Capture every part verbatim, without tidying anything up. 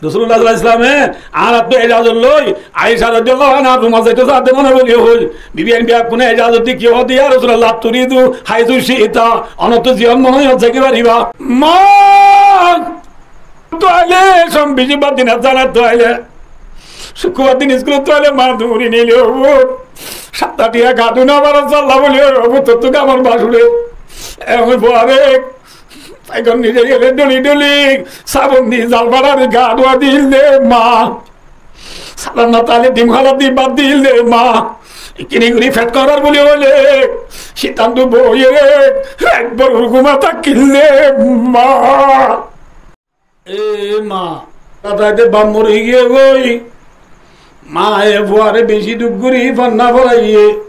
Rosulullah sallallahu alaihi wasallame añárattú ejazot loi, Aisha radiyallahu anha rumot zaito saádde mone buli hoi, bibiyain beggúne ejazot di ki hoó de, "Ya Rosulullah, turidu haisu shi'ta, onottú ziyán mone hoi zai fariba." Ma, tuáile som beci bad din zana tuáile. Cúkkurbar din iskul tuáile ma duri nile hobo. Satta tiya gadu na bara salla buli hobo, tottú gamor basure. Emon fuare Egon nize gele duli duli, sabun di zal barari ga dua dil de ma. Salan na tale dim hala di bad dil de ma. Ikini guri fet korar buli bole. Sitantu boyere, ekbar urguma takil de ma. E ma, tata de bamur hige goi. Maye fuare beci duk guri fanna foraiye.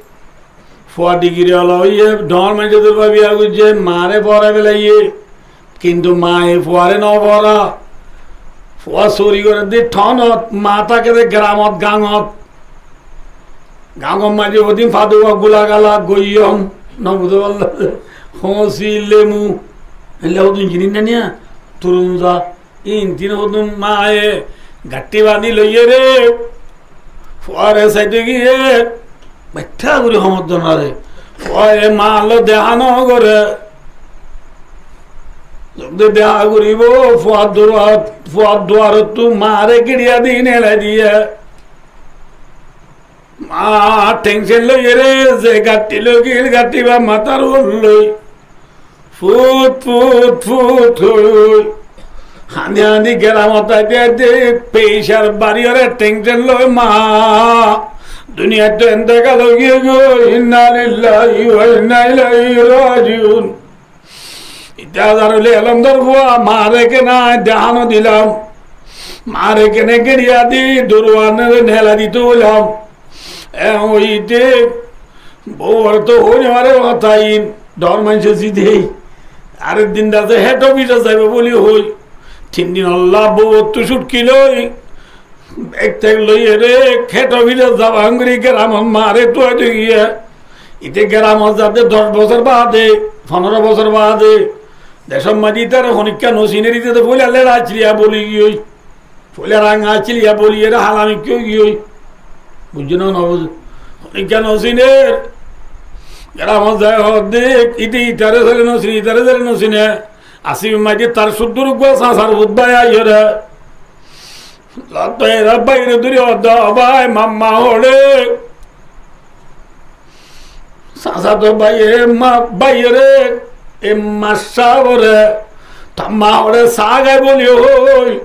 Fua digiri ola oiye, dhoóñr maincóttu biya goijje, maáre forai felaiye. Kintu maye fuare no fora. Fua sori gore de thonot, ma take de gramot, gangot. Gangot maze hodin faduwa gula gala goiyom, no buzo balla. Hósi lemu. Ele hodin jinis na niya, turunza. Ín tin hodún maye gaththi bañdí loiye re, fuare saito giyé, baittha gori homot donare. Fuare ma loi deha no gore. Zodi deha goribo, fuar duar, fuar duarottú maáre giriya di nelai diye. Ma tension loiye re, ze gaththi loi giyé, gaththi ba matar uore loi. Fut, fut, fut, hoi, hoi. Hañdi, hañdi, geramot aite, aite, pressure bari ore, tension loi ma. Duniyat to entekal ói giyé goi, inna lillahi wa inna ilaihi rajiun. Ite azar óile elomdor fua, maáre kene deha no dilam. Maáre kene giriya di, duruan nelai dito óilam. E óite, bou ore to hoi no fare hotá ín, dhoóñr maincé zide. Arek din raite head office zaibo buli hoi. Tin din olla bou ottu cutki loi, bag tag loi ere head office zaba hangori geramot maáre tuai di giyé. Ite geramot zade doc bosór bade, fondoro bosór bade, decór maze itare honikka no siner, ite to foila lera ciliya boli giyói. Foila ranga accíl, iya boli ere hala mikká ói giyói. Buijjó né no buzó? Honikka no siner. Geramot zai hoódde, ite itare sere no sine, itare sere no sine. Asibir maze tar cúddur uggwá sasar fut bái aiyóre. Latta era báire dóri hoódde, "O bái, mamma hoçé?" Sasa to báiye, ma, báiyere, e maccá bore, tamma ore sagai boli hoi,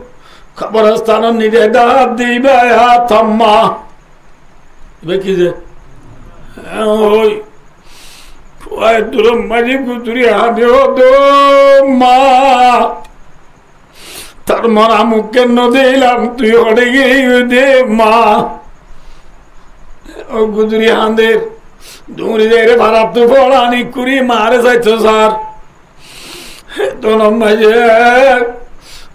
koborostanor nire dát diba ya tamma. Iba ki ze? E hoi, fuaye duror maze guduri hande hoódde, "Ma, tor mora muk ken no deilam, tui hoçé giyói de ma." O guduri hander, duri zaire farattú foran ikkuri maáre saito sar. Tonor maze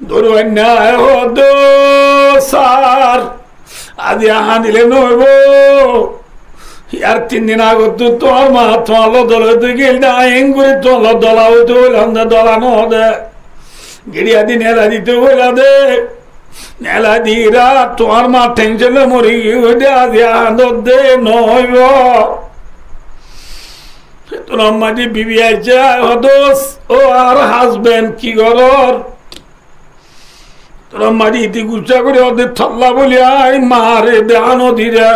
duru ainna hoódde sar. Aijja handile no óibo. Yar tin din agottú tuáñr ma tuáñr loi dola óito giyé, dá engori tuáñr loi dola óito óilam de, dola no de. Giriya di nelai dito óila de. Nelai diyé, tuáñr ma tension loi mori giyé de, aijja handot de no óibo. Tonor maze bibi aiccé, hoódde, "O añár husband, ki goror?" Tonor maze ite guccá gori hoódde, "Tolla boli añí maáre deha no diyé.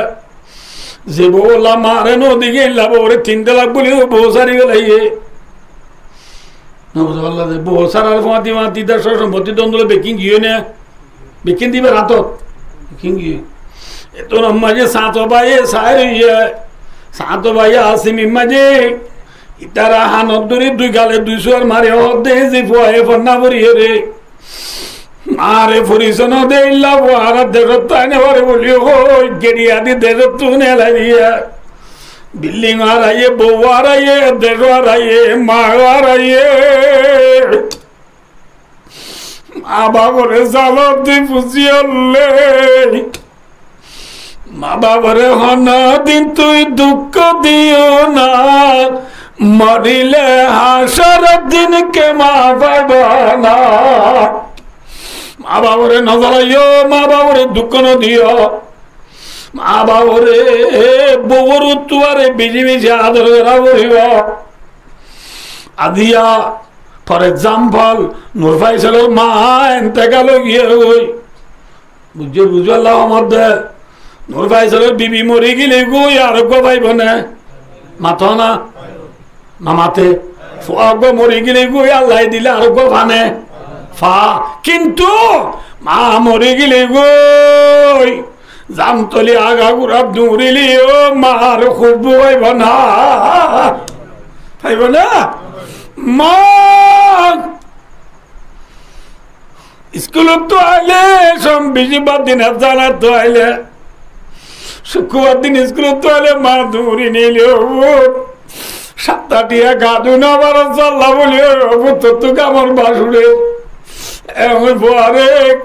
Ze bou olla maáre no di giyé, illa boure tin talak boli bou sari felaiye." No buzó Allah de, bou sarar fuañti fuañti tar sór sompotti dondole bekkín giyói né? Bekkín dibar hañtot? Bekkín giyói. Etún ammaje sañto báiye sair óiye, sañto báiye Asimir maze, itara hanot dóri dui gale dui suar mari hoódde ze fuaye fonná foriyóre. Maáre foriso no de illa fuaré decóttu aine fare buli hoi, geriya di decóttu nelai diye. Bilding ó araiye, bou ó araiye, dec ó araiye, ma ó araiye. Ma babore zalot di fusi ólle. Ma babore hono din tui dukko diyo na, morile hacoror din ke ma faiba na. Mabaforé no zalaiyó, mabaforé duk no diyó. Mabaforé bouwor uttúare beci beci ador gora foribó. Aziya, for example, Nur Faisalor ma entekal ói giyé goi. Buijjó, buijjó, Allah homat de. Nur Faisalor bibi mori gile goi, ar uggwá faibo né? Mato na? No mate. Fua uggwá mori gile goi, Allah dile ar uggwá fa né? Fa. Kintu ma mori gile goi, zamtoli aga gura durileyó mar hubbu faibo na? Faibo na? Ma Iskulottu aile, som bicíbar din efzanattú aile, cukkurbar din iskulottu aile, ma duri nile, ó, satta tiya ga dui no faro, salla buli, ó, tottú gamor bas uçe. Emon fuare,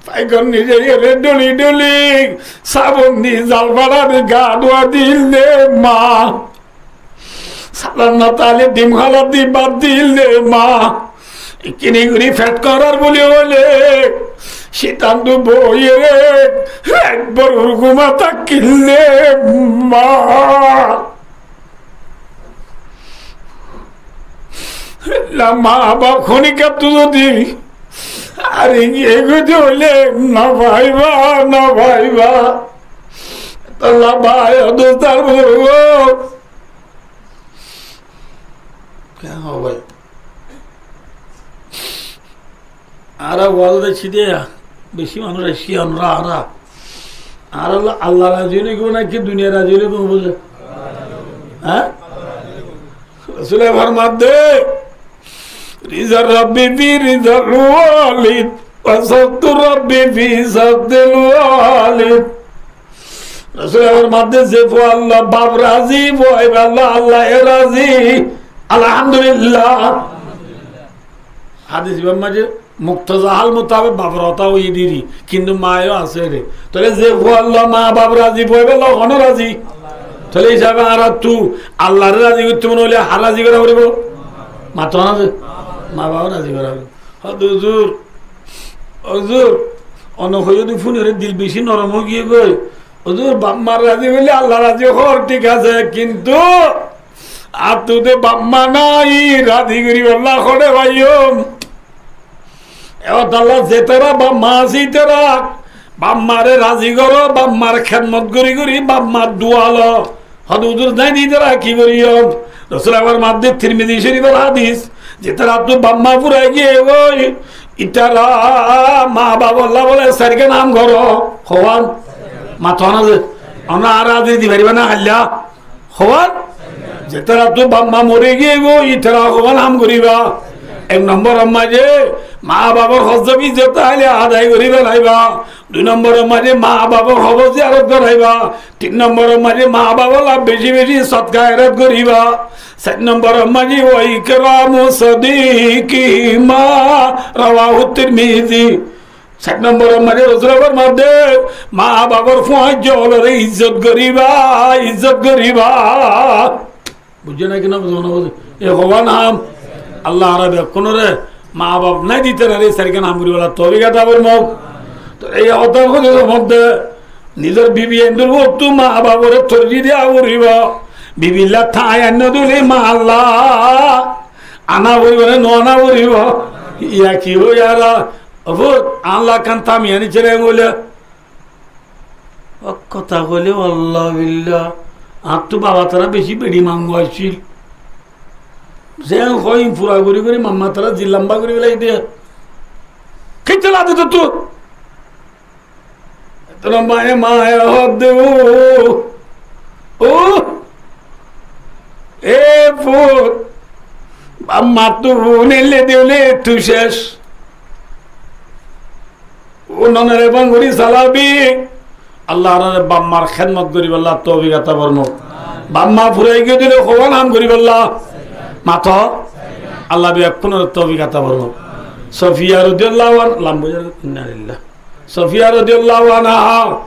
faikon nize gele duli duli, sabun di, zalfara di, ga dua dil de, ma. Salar no taile dim hála di bad dil de ma. Ikkini gori fet korar buli hoile, citan tu boiye re, rait bor urguma takkil de ma. La ma baf honikka tu zodi ar egi egi hoile no faiba, no faiba. Tolla bái o dustar buzurgo. Keén hoó bái? Añára waz aiccí de, beci manúic aiccí, añára, añára, añára Allah razi óile ki, naki duniya razi óile ki, buzó? Há? Rosule formadde, rizar Rabbi fi rizal walid, wa saxtu Rabbi fi saxtil walid. Rosule formadde, ze fualla baf razi, fua iballa Allah e razi. Alhamdulillah. Hadis ibár maze muktaza hal mutabek bafor hotá hoiyé diri, kintu maye ó asé re. Tóile ze fualla ma baf razi, fua iballa hone razi? Tóile hísabe añárattu Allaré razi goitte mone hoile hare razi gora foribo? Mato na ze? Ma baf razi gora foribo. Hoó de, "Huzur, huzur, one hoiyó de fúnire dil beci norom ói giyé goi. Huzur, baf ma razi óile Allah razi hoór thík asé, kintu añáttu de baf ma nái, razi goríballa hone faiyum?" E hotalla zetará baf ma asé itará baf mare razi goró, baf mar hédmot gorí gorí baf mar dua lo. Hoó de, "Huzur, zai de itará ki goijjum?" Rosule formadde, Tirmizi Corifor hadis, zetaráttu baf ma furai giyé goi, itará ma bafolla bole sairgán ham goró. Hoón? Mato na ze? Ona ar razi di fariba na hailla? Hoón? Zetaráttu baf ma mori giyé goi, itará hoón ham goríba? Ek nombor or maze ma bafor hok zobin zeta aile adai gorí felaiba. Dui nombor or maze ma bafor hok ziyarot goraiba. Tin nombor or maze ma bafolla beci beci sodka herat goríba. Sair nombor or maze wa ikramu sadiqihima, rawahu Tirmizi. Sair nombor or maze Rosule formadde, ma bafor fuain zolore izzot goríba, izzot goríba. Buijjó naki no buzó, no buzó? E hoón ham? Allah añára bekkúnore ma baf nái de itarare sairgán ham goríballa toufik ata formok. Tóile e hotá hoóde, nizor bibi endor uottú ma bafore torji diya foribo. Bibilla thain no dile ma Allah ana foribo ne no ana foribo? Iya ki hoó yara? Ó fut, añálla ekkán tami ani cere ngole. Ó hotá hoile, wallah billah, añáttu baba tará beci beçi mangu accíl. Zeén hoó in fura gorí gorí mamma tará zil lamba gorí felai de. Kittá lade tottú? Etó maye maye hoó de, ó, ó, e fut, baf mattú neille de óile ettú cec. Ó nonore fán gorí salabi. Allah añáre baf mar hédmot goríballa toufik ata formok. Baf ma furai giyé de óile hoón ham goríballa? Mato. Allah bekkúnore toufik ata formok. Sofiya rodiyallahu anha, lamba, inna lillah. Sofiya rodiyallahu anha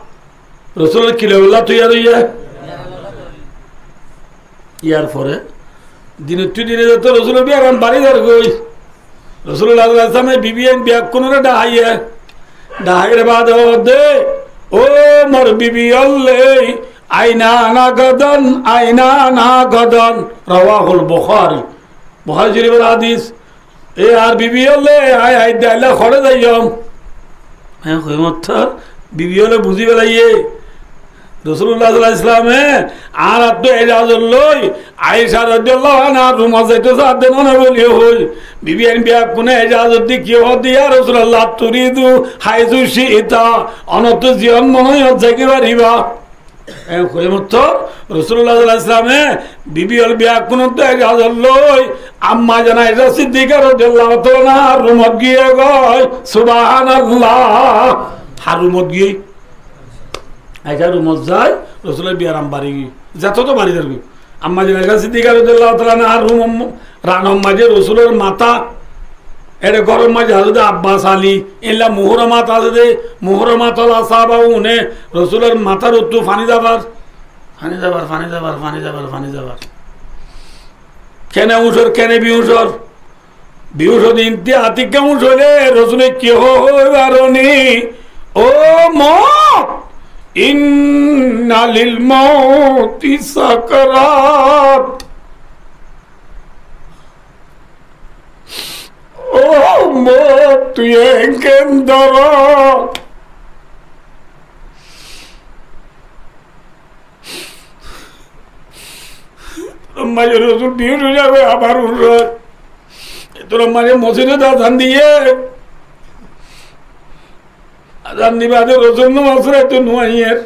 Rosulor kilaballa toiyar óiye. Yar fore dinottú dine zeto Rosulor biyaram bari zar goi. Rosulullah sallallahu alaihi wasallame bibiyain beggúnore dhaháiye, dhaháiyar baade hoódde, "Ó mor bibi ókkol, aina nagadon, aina nagadon." Rawahul Bukhari. Bukhari Shorifor hadis. E añár bibi ókkol, añí aijja ailla hoçé zaiyum? Añí hoiyum, "Ottór bibi ókkole buzí félaiye." Rosulullah sallallahu alaihi wasallame añárattú ejazot loi Aisha radiyallahu anha rumot zaito saádde noó né buli hoi, bibiyain beggúne ejazot di ki hoódde, "Ya Rosulallah, turidu haisu shi'ta, onottú ziyót mone hoó zaigói fariba." En hoiyum, ottór Rosulullah sallallahu alaihi wasallame bibi ókkol beggúnottú ejazot loi Ammazan Aisha Siddika radiyallahu ta'ala anhar rumot giyé goi. Subhanallah. Hár rumot giyé? Aisha rumot zai, Rosulor biyaram bari giyé. Zetót bari zargói. Ammazan Aisha Siddika radiyallahu ta'ala anhar rumot, ranor maze Rosulor matá, ére góror maze asé de Abbas, Ali, eilla muhtaram asé de, muhtaram ola sáhaba, une Rosulor matár uttú faní zabar, faní zabar, faní zabar, faní zabar, faní zabar. Kene uñcor, kene biuñcor. Biuñcor de intiha atikka uñc óile Rosule ki hoó, hoói faroní? "Ó moot, inna lil mouti sakarat." Ó moot, tui eén ken dóro? Maze Rosul biuñc ói zagói, abar uñcor. Ettór maze mosjidot azan diyé. Azan di baade Rosul nomaz foraito no aiyér.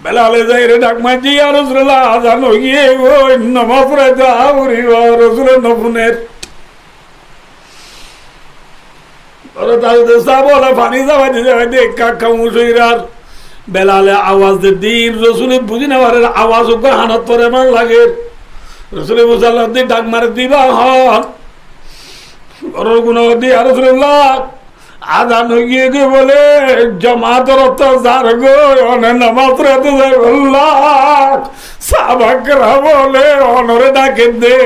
Belale zaiyóre dhak maijje, "Ya Rosulallah, azan ói giyé goi, nomaz foraito aá foribo." Rosule no fúner. Óra tarar de sáhaba ókkole faní zabaide zabaide ekka ekka uñc óiyer. Belale awaz der de, Rosule buzí no farer, awaz uggwá hanot fore eman lager. Rosule buzí, Allah de dhak marer de, "Ibá hon?" Góror gunó de, "Ya Rosulallah, azan ói giyé goi bóle, jomaator ottu zar goi, one nomaz foraito zaibolla. Sáhaba keram ókkole onore dhak der de."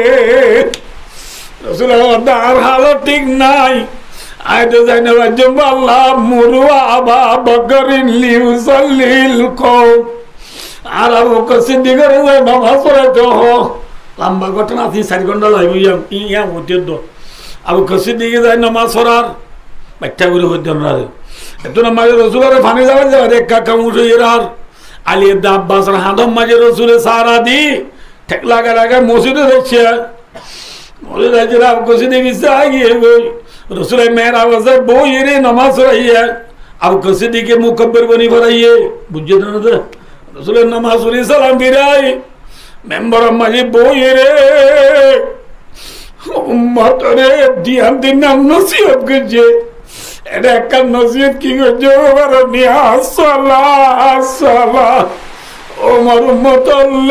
Rosule hoódde, "Añár hálot thík nái, añí to zai no faijjum, Allah, muru Aba Bakrin liyusallil koum." Añára Abu Bakr Siddikore zai nomaz foraito hoó. Lamba gótona, tin sair gónta zaibo, yián, yián hoitó de. Abu Bakr Siddike zai nomaz forar, baiththá gorí hoitó de. Ettór maze Rosulore faní zabaide zabaide ekka ekka uñc óiyer. Ali edde Abbasor hañdor maze Rosule sára di, thek lagai lagai mosjidot aiccé. Mosjidot aiccé, Abu Bakr Siddik bissa aigiyé goi. Rosule mehrabot zai boiyóre nomaz foraiyé. Abu Bakr Siddike mukabbir boni foraiyé. Buijjó de no de? Rosule nomaz fori salam firai memboror maze boiyóre ummotore diyan tinnan nosiyot goijjé. Ede ekkán nosiyot ki goijjé, hoói faroní? As-sala, as-sala. Ó mor ummot ókkol,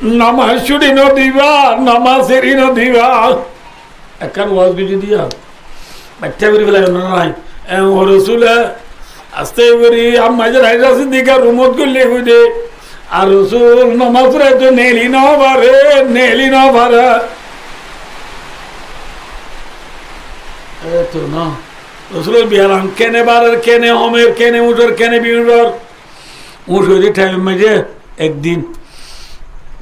nomaz cúçi no diba, nomaz eri no diba. Ekkán waz goijjé de, baiththá gorí félaiye, no nai? E, ó Rosule aste gorí Ammazan Aisha Siddikar rumot goillé goi de. Ar Rosul nomaz foraito neeli no fare, neeli no fare. E to no. Rosulor biyaram kene barer, kene homer, kene uñcor, kene biuñcor. Uñc óiye de thaimor maze ekdin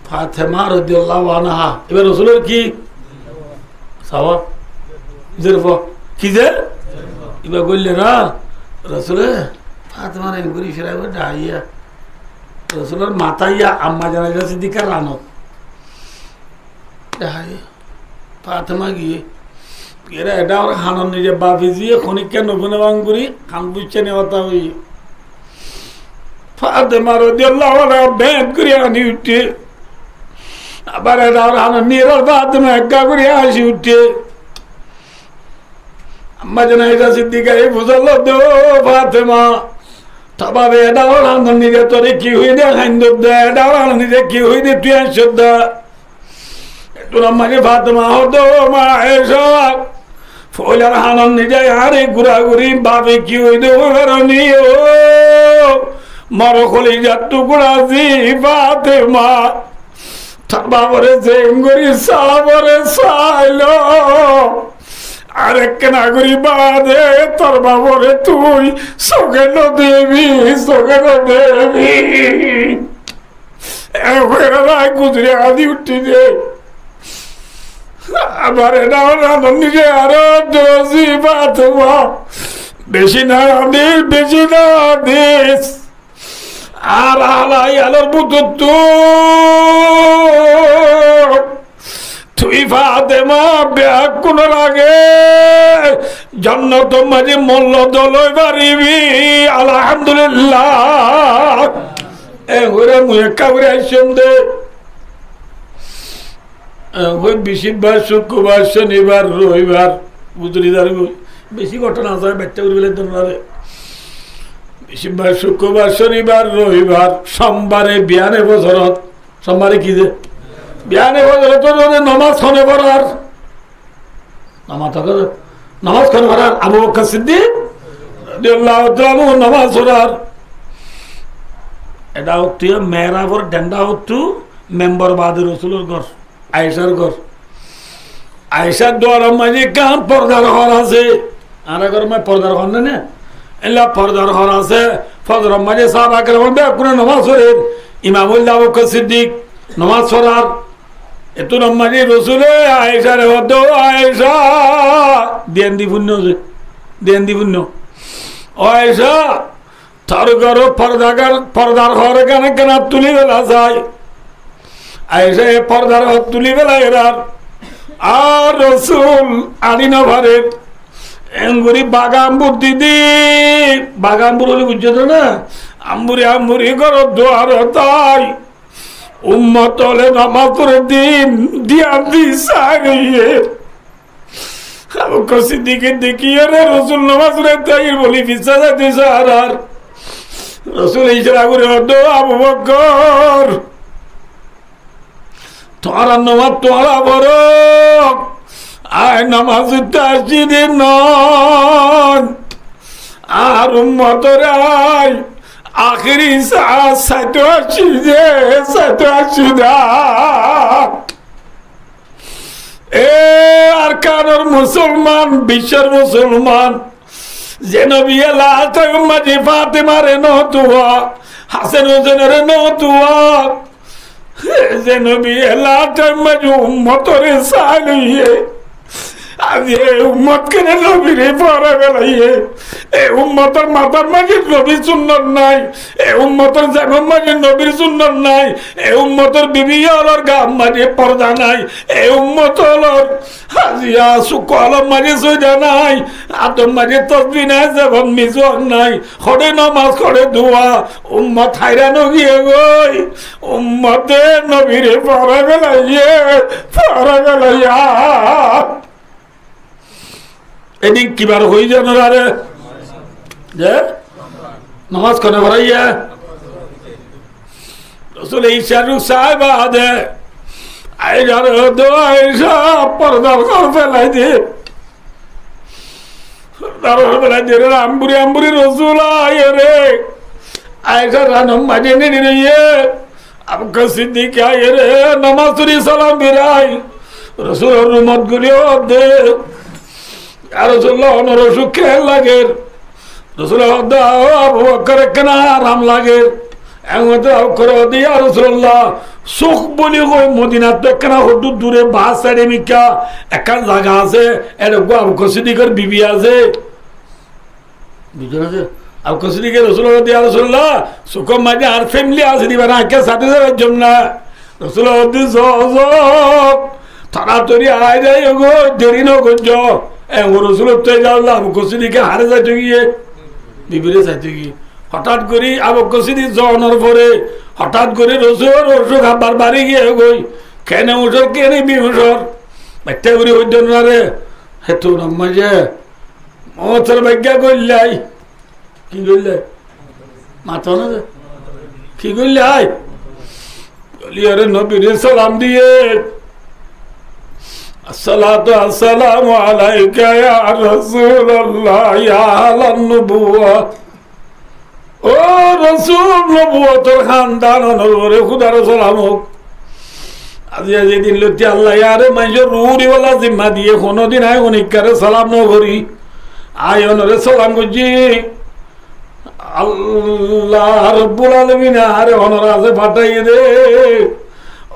Fatema rodiyallahu anha, iba Rosulor ki? Sawa? Zerfua. Ki ze? Iba goille na? Rosule Fatemare engori ishara gori dhaháiye. Rosulor mataiya Ammazan Aisha Siddikar ranot. Dhaháiye. Fatema giyé. Giyóre e dhañr hanor nize bafe ziye honikka no fúne bangori han buijjé ne hotá hoiye. Fatema rodiyallahu anha beñt gori hañdi uiththé. Abar e dhañr hanor nize Fatema ekka gori hañdi uiththé. Ammazan Aisha Siddika e fusár lodde, "Ó Fatema, to bafe e dhañr hanor nize tore ki hoiyé de hañdor de, e dhañr hanor nize ki hoiyé de tui hañdor de?" Ettór maze Fatema hoódde, "Ó ma Aisha, foilar hanor nize añáre guraguri bafe ki hoiyé de hoi faroní? Ó mor kolizar tukura zi Fatema, Tor bafore zeén gorí saábore saáilo, ar ekkena gorí baade tor bafore tui sóke no debi, sóke no debi. E hoiyóre rai guzori hañdi uiththé de. Abar eda ora nonní de aró dozi Fatma. Beci no hadis, beci no hadis. Ar hala iyalor bútottu tui Fatma beggúnor age jonnotor maze molla dol ói faribi. Alhamdulillah. E hoiyóre mui ekka gorí aiccóm de. E hoi bicíbbar, cukkurbar, conibar, roibar, guzori zargói. Beci gótona asé, baitta gorí félai dóro na re. Bicíbbar, cukkurbar, conibar, roibar, sombare biyane fozorot. Sombare ki de? Biyane fozorot ot nomaz hone forar? Nomaz hone forar? Abu Bokkor Siddik radiyallahu taala anhu nomaz forar. Eda ottu, mehrafor denda ottu, membor baade Rosulor gór. Aishar gór. Aishar duaror maze ekkán fordar hór asé. Añárar góror maze fordar hór nai né? Ella fordar hór asé. Fozoror maze sáhaba keram beggúne nomaz forer. Imam óilde Abu Bokkor Siddik nomaz forar. Ettunor maze Rosule Aishare hoó de, "Ó Aisha," diyen di funno asé. Diyen di funno. "Ó Aisha, tor góror fordagar, fordar hór ekkán ekkán tuli fela sai." Aisha e fordar hór tuli felaiyér ar, ar Rosul añçí no farer. Engorí baga ambur di di, baga ambur óile buijjó de na, amburi amburi góror duarot ai ummot ókkole nomaz forer de, diyen di saáiye. Abu Bokkor Siddike dekíyore Rosul nomaz foraito aiyér buli fissá zaito saár ar. Rosule icara gorí hoó de, "Ó Abu Bokkor, tuáñra nomaz tuáñra foro, añí nomaz foitto aiccí de no, añár ummotore añí ahéri saá saito aiccí de, saito aiccí de." E Arkanor musolman, biccór musolman, ze nobiye last time maze Fatimare no duwa, Hasan Husenore no duwa, ze nobiye last time maze ummotore saáiloiye, aijja e ummot kene nobire fora felaiyé. E ummotor matar maze nobir sunnot nai, e ummotor zenor maze nobir sunnot nai, e ummotor bibi ólor gat maze forda nai, e ummot ólor haziya suk ólor maze sóida nai, átor maze tosbi nai, zebot mizwak nai, hoçé nomaz, hoçé duwa, ummot hairan ói giyé goi, ummote nobire fora felaiyé, fora felaiyé. Edin kibar hoiyé zano re? Ze? Nomaz kone foraiyé? Rosule icara gorí saáiba de. Aishare hoó de, "Ó Aisha, fordar hór felai de." Fordar hór felai de re, amburi amburi Rosul aiyér. Aishar ranor maze neri roiyé. Abu Bokkor Siddik aiyér, nomaz fori salam firai Rosulor rumot gori hoó de, "Ya Rosulullah, onor ocúk keén lager?" Rosule hoó de, "Ó Abu Bokkor, ekkena aram lager." Engotte Abu Bokkore hoó de, "Ya Rosulullah, suk buli hoi Modinattu ekkena hoddúr dure, baár saide mikká ekkán zaga asé, ede uggwá Abu Bokkor Siddikor bibi asé." Buijjó né? Abu Bokkor Siddike Rosulore hoó de, "Ya Rosulullah, sukor maze añár family asé de, ibare añí ekka saide zai faijjum na." Rosule hoó de, "Zo, zo, toratori ai zaiyo goi, deri no goijjo." Engo Rosul ottu aiyér, Abu Bokkor Siddike hare saito giyé, bibire saito giyé. Hotát gorí Abu Bokkor Siddik zonor fore hotát gorí Rosulor ocúk abbar bari giyé goi. Kene ucor, kene biucor, baitta gorí hoiddon na re. Hettunor maze Moutor baigga goillai. Ki goillai? Mato na ze. Ki goillai? Goliyore nobire salam diye. Assalatu assalamu alaika ya Rasulallah, ya ahlan nubuwa. Ó Rosul, nobuwotor hándan onor uore Hudar salam ók. Aijja ze din lotti Allah añáre maincór ruh uçíbolla zimma diye, honódin añí honikkáre salam no gorí. Añí onóre salam goijjí. Allah Rabbul Alamine añáre onór hañsé fathái de.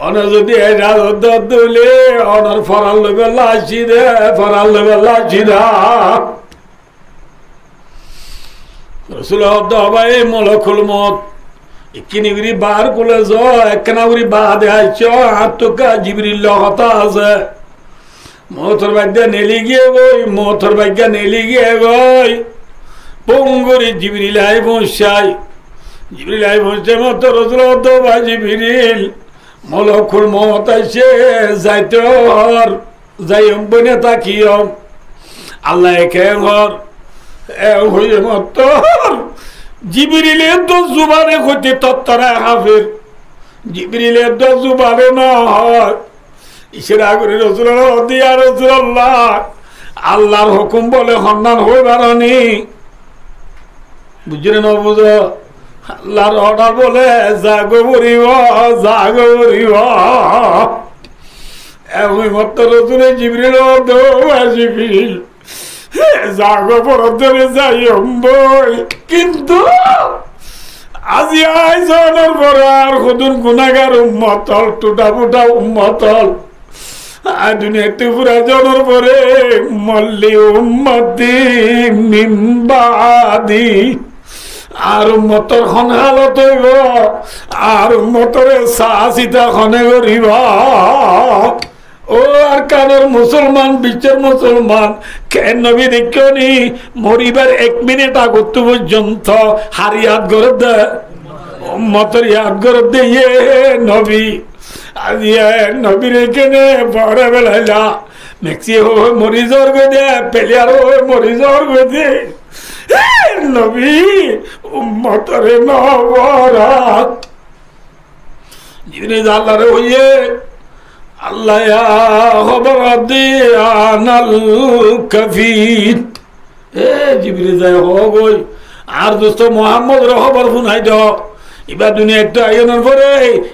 Onór zodi ejazot dóile onór foran loibolla aiccí de, foran loibolla aiccí de. Rosule hoódde, "Ó bái, Molokul Mot, ekkená gorí baár kule zo, ekkená gorí baade aiccó, añáttu ekká Jibril loi hotá asé." Moutor baiggá neli giyé goi, moutor baiggá neli giyé goi. Bum gorí Jibril aái foóñiccé. Jibril aái foóñiccé mottor Rosule hoódde, "Ó bái Jibril, Molokul Mot aiccé, zaitor." Zaiyum bóine tákiyum. Allaye keén hoór? E hoiyé mottor Jibril eddur zubane hoité tottora háfer. Jibril eddur zubane no hoór. Icára gorí Rosulore hoódde, "Ya Rosulallah, Allar hókum bóle honnán hoói faroní?" Buijjó né no buzó? Allar ordar bóle zagói foribó, zagói foribó. E hoiyé mottor Rosule Jibrilore hoódde, "Ó bái Jibril, zagói forot dóri zaiyum bói. Kintu aijja añí zonor fore ar hodún gunágar ummot ól, thuthafutha ummot ól, añí duniyaittú fúrai zonor fore, man li ummati min baadi, añár ummotor hon halot óibo? Añár ummotore saá-sita hone goríbo?" Ó Arkanor musolman, biccór musolman, keén nobi deikkó ni? Moribar ek minit agottú foijjonto hár yad gorédde? Ummotor yad gorédde, ye nobi. Aijja e nobire kene bore belaila. Messi hoó mori zar goi de, player hoó mori zar goi de. E nobi, ummotore no bora. Jibril Allare hoiyé, Allaye hóbor diyé, anal kafil. E Jibril zai hoó goi, añár dosto Muhammodore hóbor fúnai do. Iba duniyaittú aiyonor fore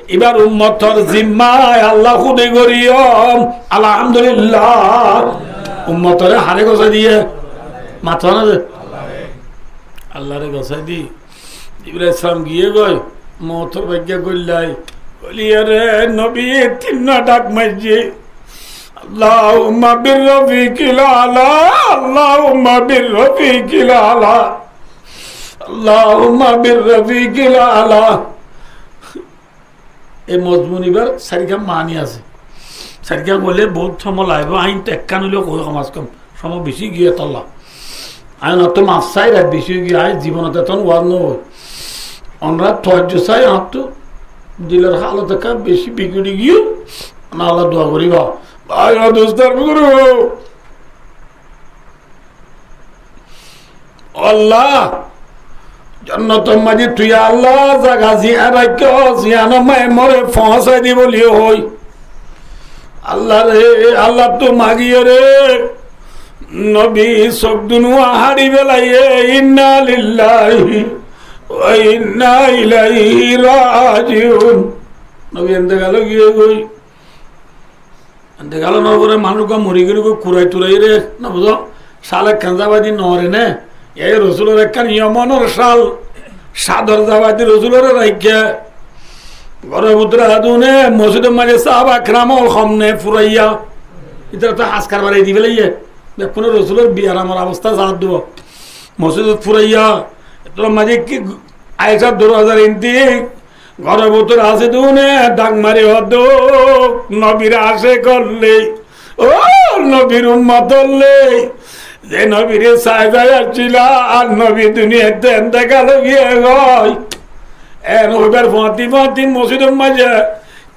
ibar ummotor zimmaye Allah húde goriyum. Alhamdulillah. Ummotore hare gosái diyé? Mató na ze? Allare gosái diyé. Jibril aláihis salam giyé goi, moutor baiggá goillai. Goillai re nobi tinnwá dhak maijjé. Allahumma birrafiqil a'la, Allahumma birrafiqil a'la, Allahumma birrafiqil a'la. E mozmun ibar sairgán maáni asé. Sairgán hoilé bout somó laibo, añí to ekkán óile hoi kom az kom. Somó beci giyé tolla. Añí onottú maf sai, rait beci giyé, añí zibonot etó waz no hoi. Onora tuajju sai, añáttu dilor halot ekkán beci bigiri giyé. Onora Allah dua goriba. Bái o dustar buzurg, Allah, jonnotor maze tui Allah zaga ziyán raikkós, ziyánor maze more foóñsai di buli hoi. Allah re, Allah ttu magiyóre, nobi sók dunwá hári félaiye, inna lillahi wa inna ilaihi rajiun. Nobi entekal ói giyé goi. Entekal ónor fore manúic uggwá mori giyói goi, kurai turai re, no buzó? Sál ekkán zabai di no re né. Ei Rosulor ekkán Yomonor sál, sador zabai di Rosulore raikké. Góror bútore asé dé une, mosjidor maze sáhaba keram ól hom né furaiya. Ítara to haskar barai di félaiye. Bekkúne Rosulor biyaramor obosta zar dé. Mosjidot furaiya. Ítarar maze ki Aishar dorwazar indik. Góror bútore asé dé une dhak mari hoó dé, "Ó nobir acek ókkol, ó nobir ummot ókkol, ze nobire sai sai accíla, ar nobi duniyaittú entekal ói giyé goi." En hoibar fúañti fúañti mosjidor maze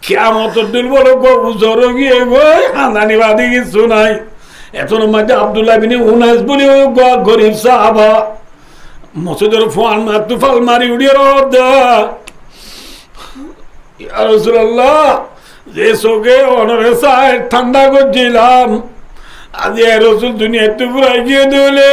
kiyamotor din bóle uggwá uzor ói giyé goi, hándaní bade kessú nai. Etór maze Abdullah bin Unais buli uggwá gorib sáhaba. Mosjidor fuar mattú fal mari uçíyore hoó dé, "Ya Rosulallah, ze sóke onore sai thánda goijjílam, Aijja e Rosul duniyaittú furai giyé dé óile,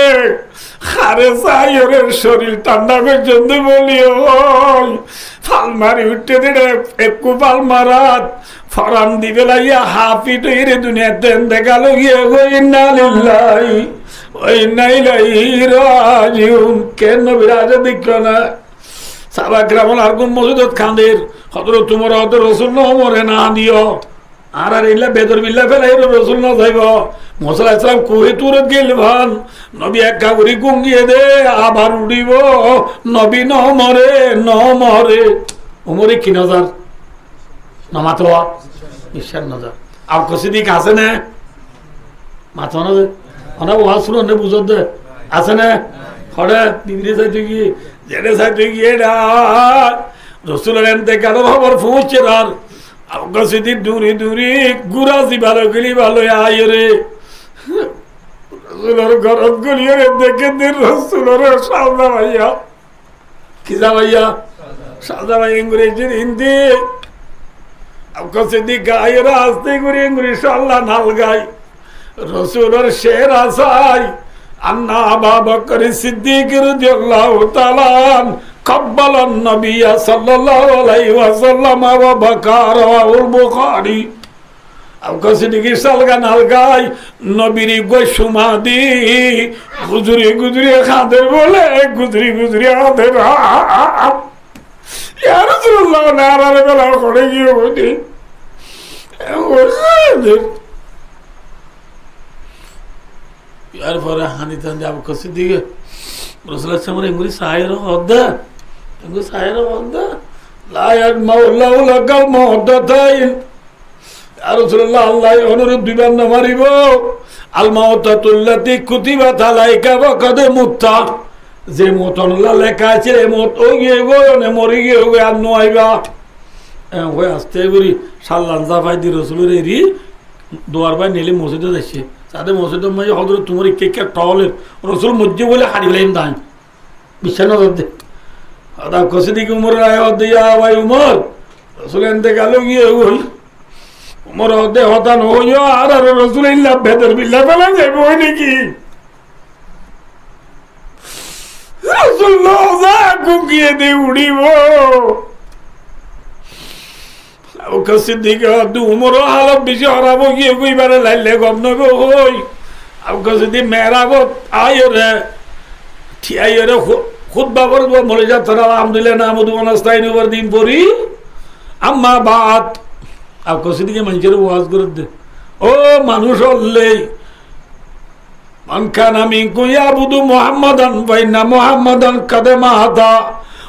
hare saiyóre córil thánda goijjón dé bóli ói, fal mari uiththé dé, ekku fal marat, foran di félaiya haf fit óiyore duniyaittú entekal ói giyé goi, inna lillahi wa inna ilaihi rajiun. Ken nobir aijja deikkó na? Sáhaba keram ókkol ar gún mosjidot kander, Hozrot Umore hoó dé Rosul no more, no diyo. Añárar eilla bedor billa félai Rosul no zaibo. Musa alaihissalam kuhe Turot giyé fan, nobi ekka gori gúm giyé dé, abar uçibo, nobi no more, no more. Umore ki nozar? No mato, biccác nozar. Abu Bakr Siddik asé né? Mato na ze. Ona waz cúnonné buzódde. Asé né? Hoçé bibire saito giyé, zere saito giyé, eçé Rosulor entekalor hóbor foóñiccé dé ar Abu Bakr Siddik duri duri gura ziba loi guli ba loi aiyóre Rosulor górot guliyóre deké dé Rosulor cál zamaiya. Ki zamaiya? Cál zamaiya. Engori indi Abu Bakr Siddik aiyóre aste gori engori cál nalgai. Rosulor céra sai, anna Aba Bakr Siddik radiyallahu taala anhu qabbalan nabiyya sallallahu alaihi wasallam wa baka, rawahul Bukhari. Abu Bakr Siddik cál nalgai, nobir gua cuma di, guzuri guzuri hañder bóle, guzuri guzuri hañder. Ya Rosulullah, na, na, na, na, hoçé giyé goi dé. Yar fore hañdi tañdi Abu Bakr Siddik Rosulullah samne engori saiyóre hoó dé, engori saiyóre hoó dé, la yajma'ullahu lakal maw'udatayn. Ya Rosulullah, Allah ye onore duibar no maribo. Al maw'udatu allati kutibat alaika faqad mutta. Ze mot onolla leka asíl, e mot ói giyé goi, one mori giyé goi, ar no aiba. E hoi aste gori cállan zafai di Rosulore eri duar bai neeli mosjidot aiccé. Sade mosjidor maze Hozrot Umor ikká ikká tholer, Rosul moijjé bóli hári felaiyum dé añí. Biccác no goijjé dé. Hotá hoódde ki Umorore, hoódde, "Ya bái Umor, Rosul entekal ói giyé goi." Umore hoódde, "Hotá no hoiyó, añárar Rosul eilla bedor billa félai zaibo né ki? Rosul no za, gúm giyé dé, uçibo." Abu Bakr Siddik hoódde, Umoror halot beci hóraf ói giyé goi, ibare laille gom no óibo hoi. Abu Bakr Siddik mehrabot aiyóre, thíyaiyóre hú-, hutba forer, Alhamdulillah, nahmaduhu wa nasta'inuhu, din fori. Amma ba'd. Abu Bakr Siddik e maincóre waz gorer dé. Ó manúc ókkol, من كان منكم يعبد محمدا فإن محمدا قد مات،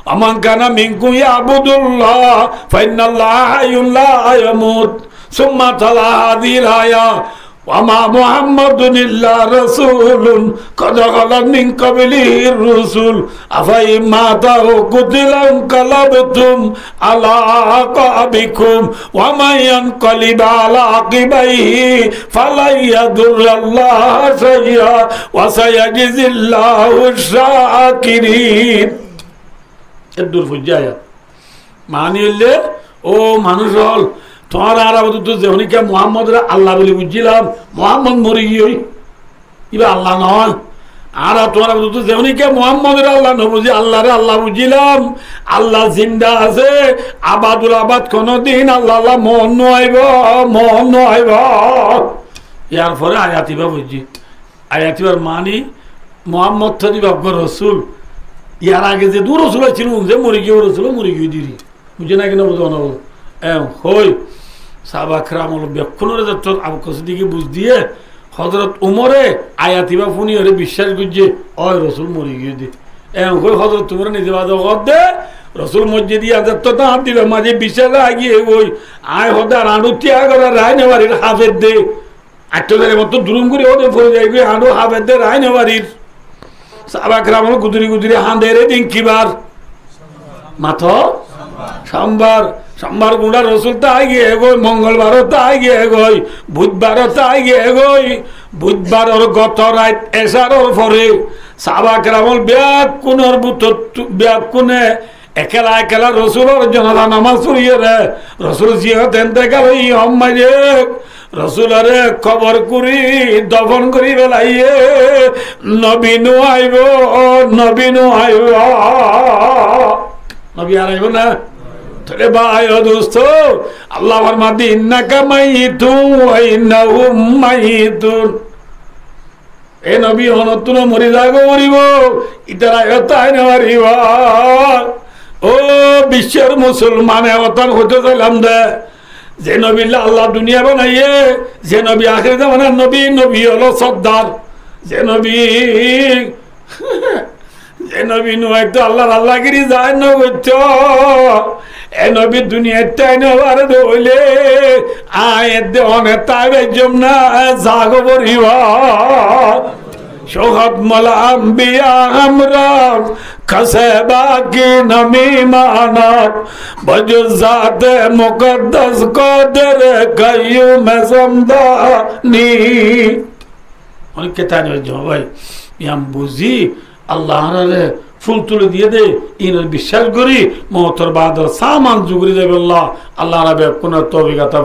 ومن كان منكم يعبد الله فإن الله حي لا يموت. ثم تلا هذه الآية: وما محمد إلا رسول قد خلت من قبله الرسل، أفإن مات أو قتل انقلبتم على أعقابكم ومن ينقلب على عقبيه فلن يضر الله شيئا وسيجزي الله الشاكرين. Eddur foijjé ayat. Mani óilde, ó manúc ókkol, tuáñra añárar bútottu ze honikka Muhammodore Allah buli buijjílam, Muhammod mori giyói. Iba Allah noó. Añára tuáñrar bútottu ze honikka Muhammodore Allah no buijjí, Allahré Allah buijjílam. Allah zinda asé, abadul abad, honodin Allah, Allah moot no aibo, moot no aibo. Yar fore ayat iba foijjé. Ayat ibar mani, Muhammod to iba ekzon rosul. Yar age ze dui rosul accíl, ze mori giyé, ó rosul ó mori giyé dé eri. Buijjó né ki no buzó? En hoi, sáhaba keram ókkol bekkúnore zettó Abu Bakr Siddiké buz diyé, Hozrot Umore ayat iba fúniyóre biccác goijjé, ói rosul mori giyé dé. En hoi Hozrot Umore nize bade hoódde, rosul moijjé dé, zettó tañr dilor maze biccác aigiyé goi, añí hoódde ar añçu tiya gorar rai no farir, hafedde. Añçu dóri mottó durum gorí óde fori zai goi, añçu hafedde, rai no farir. Sáhaba keram ókkol guduri guduri hañder. E din ki bar? Mato? Sombar. Sombar gura rosul tái giyé goi, mongolbar ó tái giyé goi, budbar ó tái giyé goi. Budbaror goto rait esaror fore sáhaba keram ókkol bekkúnor bútottu, bekkúne ekela ekela rosulor janaza nomaz foriyóre, rosul ziyót entekal óiye, hommá de, Rosulore kobor kuri dofon gori félaiye, nobi no aibo, nobi no aibo. Nobi ar aibo na? Tóile bái o dosto, Allah formade, "Innaka mayyitun wa innahum mayyitun." E nobi, honottú no mori zagói foribo, ítara yó tái no faribo. Ó biccór musolman, e hotá hoitó sailam de, ze nobilla Allah duniyai banaiye, ze nobi ahéri zamanar nobi, nobi ólo sordar, ze nobi, ze nobi no aitto, Allahr Allahgiri zahér no goittó, e nobi duniyait tái no fare de óile, añí edde one tái faijjum na, zagói foribo. شهد مع الأنبياء همرا، کس باقی نمی‌ماند، بجز ذات مقدس قادر قیوم زمدانی. Ónor kitab ot zoma bái, yián buzí, Allah añáráre ful tuli diyé dé, iín biccác gorí, moutor baade saman zuguri zaibolla, Allah añára beggúnore toufik ata